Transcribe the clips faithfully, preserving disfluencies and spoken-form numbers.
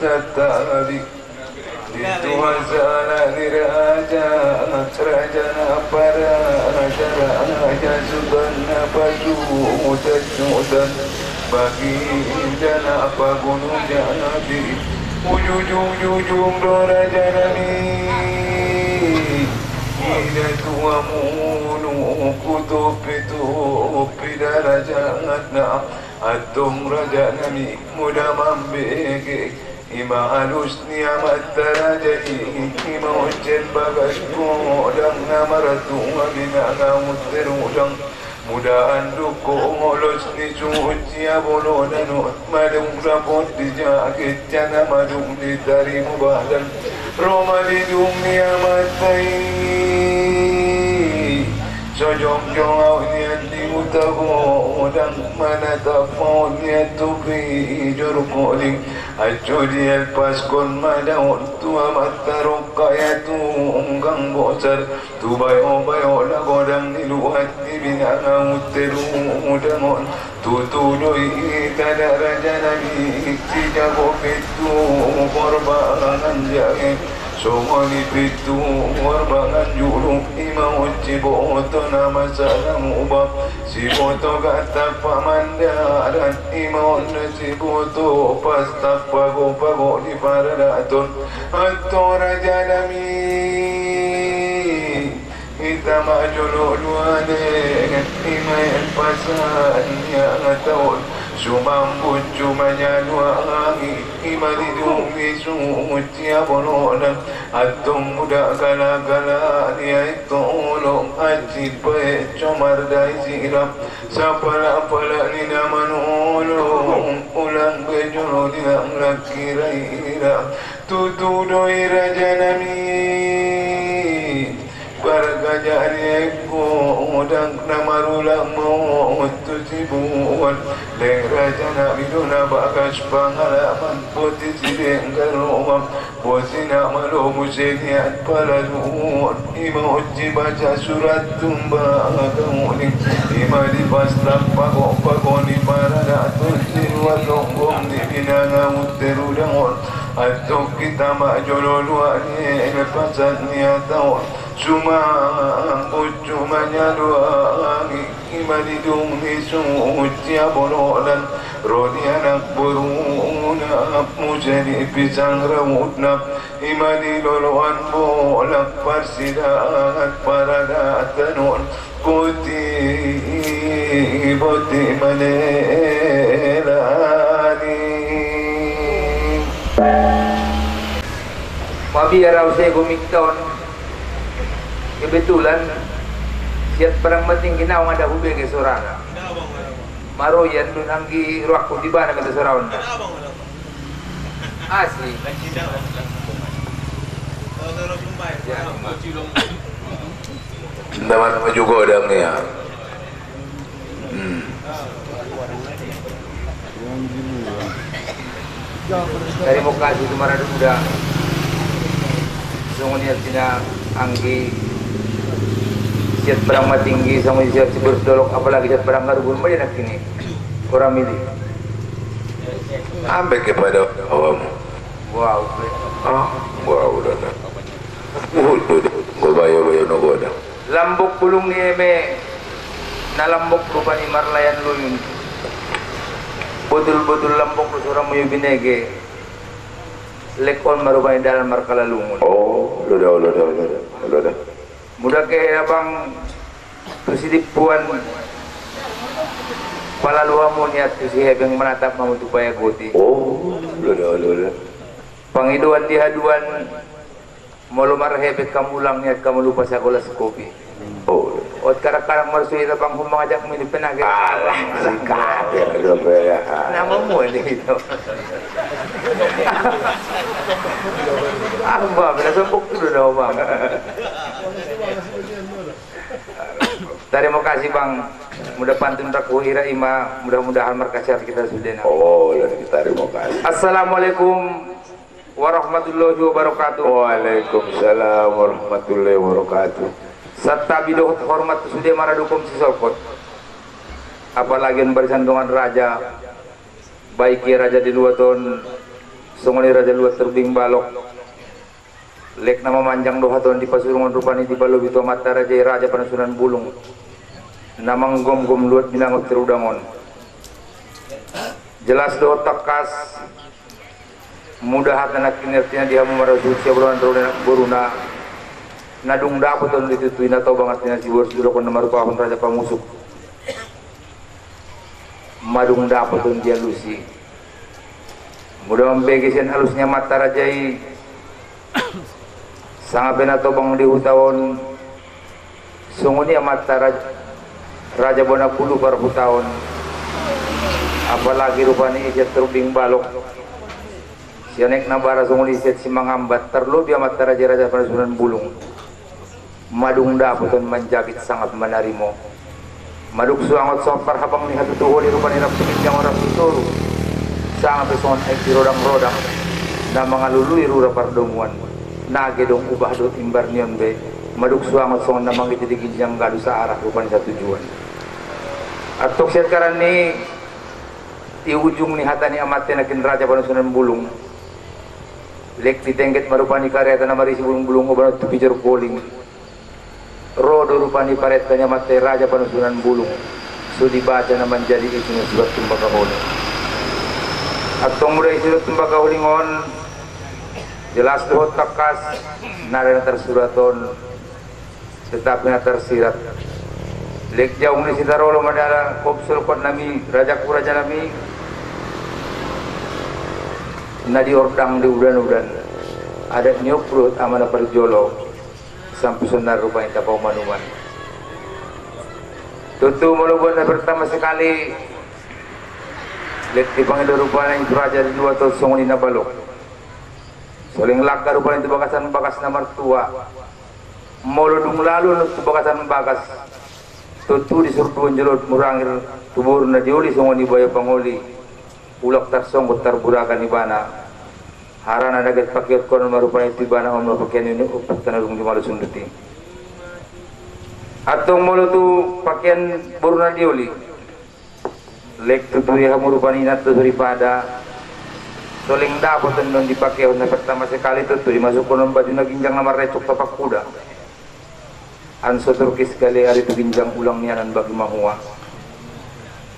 Tatabi. Di Tuhan sana ni raja, raja na para, raja na raja, sultan na pasutan, sultan. Bagi jana pagunu jana bi. Ujung, ujung, ujung do raja nami. Ida tua munu kutup itu pida raja na. Atong raja nami muda mambege. Ima alus ni amat raja i, ima oncen bagas ko dang nama ratu ngabina ngau terudang. Muda anduk ko ngolos ni suci abolo dano, madung rapot di jaget jana madung di tari mubadan. Roma di dumi amat tai. Sojong jong au nian di utago dang mana tapau nian tubi joruk koling. Aco di elpas kon madaot tua matarok kaya tu unggang bosar. Tu bayo-bayo lagodang di luat di binanga uteru udangon. Tutu doi tada raja nami iti jago pitu korbangan jai. Songon i pitu korbangan julu ima oci boto nama salam ubak. Si boto gata pamandaran ima onda si boto pasta pago-pago di paradaton. Anto raja nami ita majolo luane ima elpasan ya taon. Sumambut sumanya luangi ima di dumi suci abolonan. Atong muda gala-gala ni ai tolong aci pae comar dai sirap. Sapala-pala ni na manolong ulang bejolo di lang laki rai ira. Tutu doi raja nami. Para gajah ni ai ko udang na marulang mau tu si buan. Leng raja nami dona bagas pangalaman poti si denggar rumah. Bosina malo musenian palaluon ima oci baca surat tumba kauling. Ima di pasta pago-pago ni paradaton di luat longgong di binanga uterudangon. Anto kita majolo luat ni elpasan ni ataon. Sumambut sumanya luangi. Ima di dumi suci abolonan. Rodi anak boruna muse di pisang rautna. Ima di loloan bolak parsidaat paradatanon. Boti, boti manelani. Mabiar au sego miktaon. Kebetulan siat padang matinggi naung ada hubege sorana. Maro yan dun anggi ruakku di bana meta soraon. Asi. Nda mana maju godang ya. Hmm. Tarimo kasih tu maradu muda. Songon i artina anggi siat padang matinggi, songon i siat si bertolok, apalagi siat padang garugun, made nak kini. Orang milih. Ambek kepada awamu. Wow. Ah, wow, dada. Uhud, uhud. Go bayo, bayo, no goda. Lambok bulung ni eme, na lambok rupani marlayan luyun. Botul-botul lambok lu sura muyu binege. Lekon marupani dalan markalalungun. Oh, loda, loda, loda, loda. Muda ke abang tu si dipuan palalu hamu niat tu si hebeng manatap hamu tu paya goti. Oh, loda, loda. Pangidoan di haduan. Molo marhepet kamu ulang niat kamu lupa sagolas kopi. Oh. Ot karak-karak marsuira bang hum mangajak mini penage. Alah, si kader do pe ya. Nama mu ini itu. Apa, bila sempuk tu dah, Bang. Tarimo kasih, Bang. Muda pantun raku ira ima, mudah-mudahan markasiat kita sudena. Oh, lagi tarimo kasih. Assalamualaikum warahmatullahi wabarakatuh. Waalaikumsalam warahmatullahi wabarakatuh. Santabi dohot hormat tu sude maradu komsi solkot. Apalagi on barisan dongan raja, baik ia raja di luaton, songon i raja luat Rubing Balok. Lek na mamanjang do hata on di pasurungon rupani dipalobi tu amat raja i, Raja Panusunan Bulung, na manggomgom luat binangot tirudang on. Jelas dohot tangkas, muda hata nangkin artina di hamu marasuhut sian boruna, na dung dapot on di tutu i na tobang artina siboru sidolokon na marupahon Raja Pamusuk. Madung dapot on dialusi. Muda mambege sian alus ni amat raja i, sanga pe na tobang di huta on, songon i amat raja, raja bona pulu par huta on. Apalagi rupani i sian Rubing Balok, sian aek na bara songon i sian Simangambat, tarlobi amat raja i Raja Panusunan Bulung. Madung dapot on manjagit sangap manarimo. Madung suangot songon parhabang ni hatutuhon i rupani rap tu ginjang rap tu toru. Sanga pe songon aek di rodang-rodang na mangalului rura pardomuan. Nage dung ubah dohot imbar ni on be, madung suangot songon na mangiti di ginjang galu saarah rupani satujuan. Antong sian karan ni i ujung ni hata ni amat nangkin Raja Panusunan Bulung. Lek ditengket ma rupani karetan na marisi bulung-bulung oban tu pijor koling. Ro do rupani parenta ni amat i Raja Panusunan Bulung, so dibaca na manjadi isi ni surat tumbakahuling. Antong muda isi surat tumbakahuling on, jelas dohot tangkas, nda na tarsurat on, tetapi na tarsirat. Lek jaung ni sitarolo manala kopsol kuat nami, rajaku raja nami, na diordang di udan-udan, adat ni ompu dohot ama na parjolo. Sampe sonari rupani tapauman-uman. Tutu molo buat na pertama sekali, lek dipangido rupani tu raja di dua taon songon i na balok. Soleng langka rupani tu bagasan bagas na martua. Molo dung lalu on tu bagasan bagas, tutu di surduon jolo murangir tu boru na dioli songon i Bayo Pangoli. Ulak tarsonggot tarburagan ibana. Harana na get pakeon konon ma rupani tu ibana on ma pakean ni ompukta na dung jumalo sundut i. Antong molo tu pakean boru na dioli, lek tutu i hamu rupani inanta soripada. Soleng dapot on di pakeon na pertama sekali tutu dimasukkon on baju na ginjang na marrecok tapak kuda. Anso turkis gale ari tu ginjang ulang ni anan bagi mahua.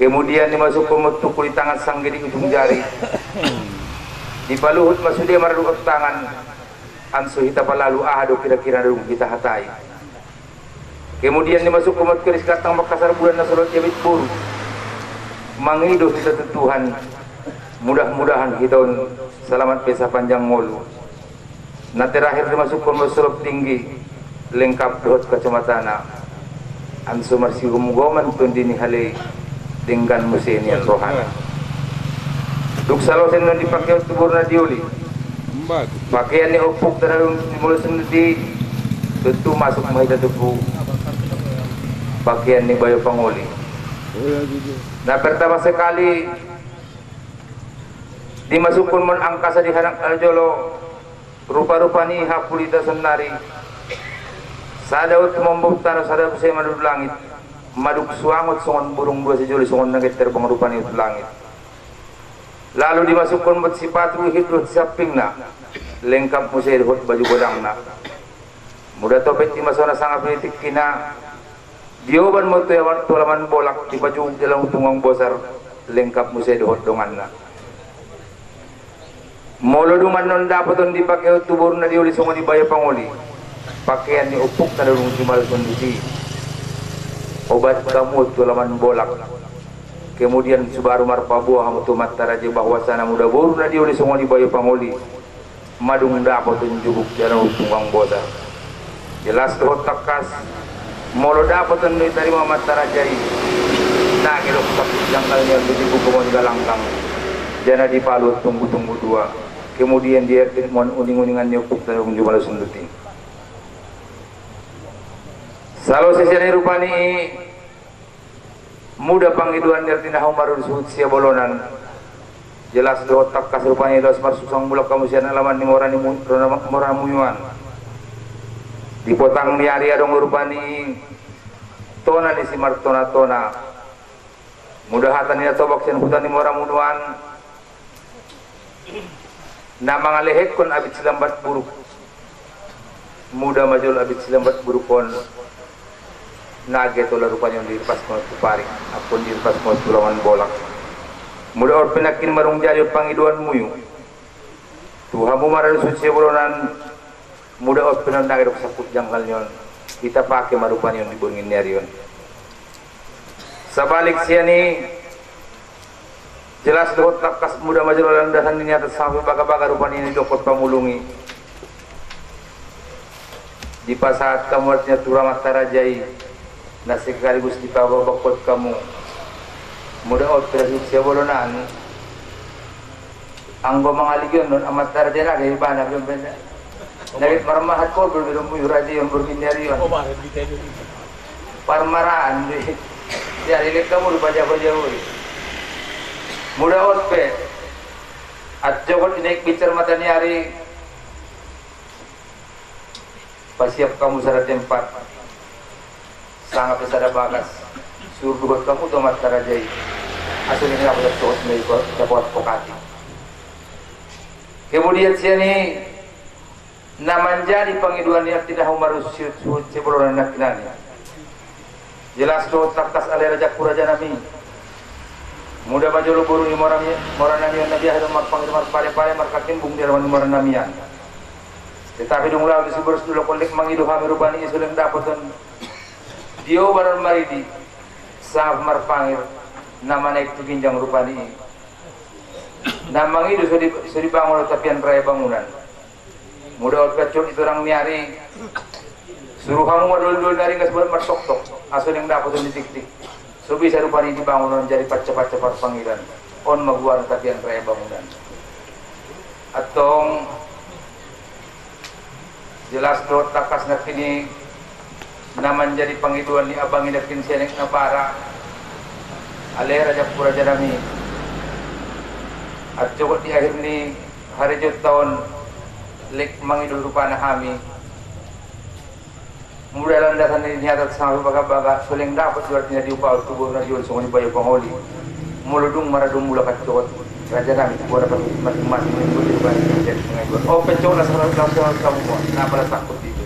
Kemudian dimasukkon ma tuku di tangan sangge di ujung jari. Dipaluhut ma sude marduo tangan. Anso hita palalu aha do kira-kira dung hita hatai. Kemudian dimasukkon ma tu keris gatang Makassar bulan na so lot i abit boru. Mangido hita tu Tuhan. Mudah-mudahan hita on salamat pe sapanjang ngolu. Na terakhir dimasukkon ma tu solop tinggi, lengkap dohot kacamatana. Anso marsihum goman tondi ni hale i, denggan muse nian rohana. Dung salose non di pakeon tu boru na dioli, pakean ni ompukta na dung jumalo sundut i, tutu masuk ma hita tu pakean ni Bayo Pangoli. Na pertama sekali, dimasukkon ma on angka sadihana na jolo. Rupa-rupa ni hapulita sonari. Sada tu mambob tano, sada muse manudut langit. Madung suangot songon burung dua sijoli songon na get terbang rupani tu langit. Lalu dimasukkon ma on sipatu, ihut dohot sampingna. Lengkap muse dohot baju godangna. Muda topet i ma sona sanga pinitik kina. Dioban ma on tu alaman bolak, dipajuguk di alaman tunggang bosar, lengkap muse dohot donganna. Molo dung annon dapot on di pakeon tu boru na dioli songon i Bayo Pangoli, pakean ni ompukta na dung jumalo sundut i. Obat hamu tu alaman bolak. Kemudian subaru marpaboa hamu tu amat raja i bahwasana muda boru na dioli songon i Bayo Pangoli, madung dapot on juguk di alaman tunggang bosar. Jelas dohot tangkas, molo dapot on do ditarimo amat raja i, nage do saput janggal ni on do dibuka ma on galanggang, jala dipaluhut tunggu-tunggu dua. Kemudian diertik ma on uning-uningan ni ompukta na dung jumalo sundut i. Salose sian i rupani i, muda pangidoan ni artina hamu marsuhut sian bolonan. Jelas dohot tangkas rupani laos marsusang mulak hamu sian alaman ni mora ni mu-, mora muyuan. Di potang ni ari adong rupani tona ni simartona-tona. Muda hata ni na tobak sian huta ni mora muyuan. Na mangalehekon abit si lambat buruk. Muda majolo abit si lambat buruk on. Na geto la rupani on di pas ko tu pari, apon di pas ko tu lawan bolak. Muda ot pe nakin marung jari o pangiduan muyu. Tu hamu mara du suci bolonan. Muda ot pe non na geto saput janggal nion. Ita pake ma rupani on di burngi ni ari on. Sabalik sian i, jelas dohot tangkas muda majolo landasan ni atas sampe baga-baga rupani ni dokot pamulungi. Dipasaat kamu artinya tu ramat tarajai, na sekaligus dipababakot kamu. Muda ot pe la suci bolonan. Anggo mangaligion non amat tarajai na gei bana bemben. Nagit marmahat ko bel bel muyu raja yang bergindarion. Parmaraan di. Ya, ilek kamu di baja-baja ui. Muda ot pe. At jogot inek bicar mata ni ari. Pasiap kamu sada tempat. Sanga pe sada bagas. Suru dohot kamu tu amat tarajai. Aso ni na pada sohot mei ko dapat pokati. Kemudian sian i, na manjadi pangiduan ni arti na hamu mara du suci bolonan nakinani. Jelas dohot tangkas ale rajaku raja nami. Muda majolo boru ni mora nami on na biasa do marpangiduan marpale-pale markakin bung di arman ni mora nami an. Tetapi dung lalu di suburus dulu kolek mangidu hami rupani i so leng dapoton. Dio baron maridi. Sangap marpangir. Na manaik tu ginjang rupani i. Na mangidu so di, so dibangun o tapian raya bangunan. Muda ot pe cogot di torang ni ari. Suru hamu madol-dol ni ari ngas buat martok-tok. Aso leng dapoton di tik-tik. So bisa rupani dibangun on jadi paca-paca parpangiran. On maguar tapian raya bangunan. Atong jelas dohot tangkas nakin i na manjadi pangiduan ni abang i nakin sian i na bara. Ale rajaku raja nami. At jogot di ahir ni hari jotaon lek mangidu rupana hami. Muda landasan ni atas sampe baga-baga, so leng dapat jual tina di upa tu boru na jual songon i bayo pangoli. Molo dung mara dung mulak at jogot raja nami, bona pati mati-mati ni boti rupani jadi pengajuan. O pe cogot na sama-sama kamu mo, na pala takut itu.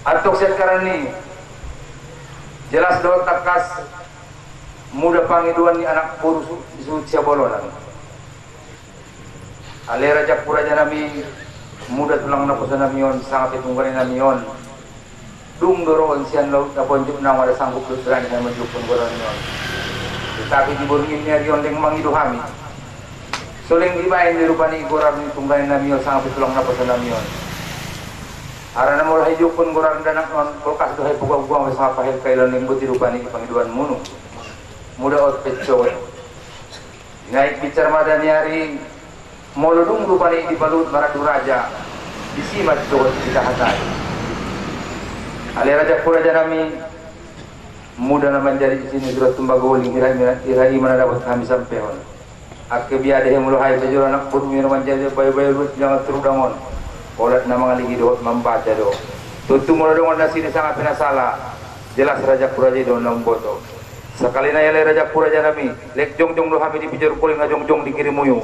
Atong sekarang ni, jelas dohot tangkas, muda pangiduan ni anak boru su, su Siabolonan. Ale rajaku raja nami, muda tulang naposo nami on, sanga pe tunggane nami on. Dung do roon sian laut na ponjuk na mada sanggup do berani na manjukun gorar ni on. Tetapi di boru ni ari on leng mangidu hami. So leng dibaen di rupani i gorar ni tunggane nami on, sanga pe tulang naposo nami on. Harana molo hai jukun gorar ni danak on, kulkas do hai buga-buga sanga pahel kailon leng boti rupani i pangiduan munu. Muda ot pe cogot. Naik bicar mata ni ari, molo dung rupani i dipaluhut maradu raja, disi ma cogot ditahatai. Ale rajaku raja nami, muda na manjadi isi ni surat tumbaga uling, ira i ma na, ira i ma na dapat hami sampehon. Angke biade he molo hai pe jolo anak boru mi na manjadi bayo-bayo luhut jangan turudang on. Olat na mangaligi dohot mambaca do. Tutu molo dongan na sini sanga pe na sala, jelas rajaku raja i do na umboto. Sakali nai ale rajaku raja nami, lek jongjong do hami di pijor koling na jongjong di kiri muyu.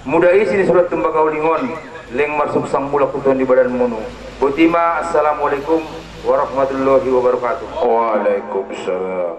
Muda isi ni surat tumbaga uling on, leng marsuk sang mulak huton di badan munu. Boti ma, assalamualaikum warahmatullahi wabarakatuh. Waalaikumsalam.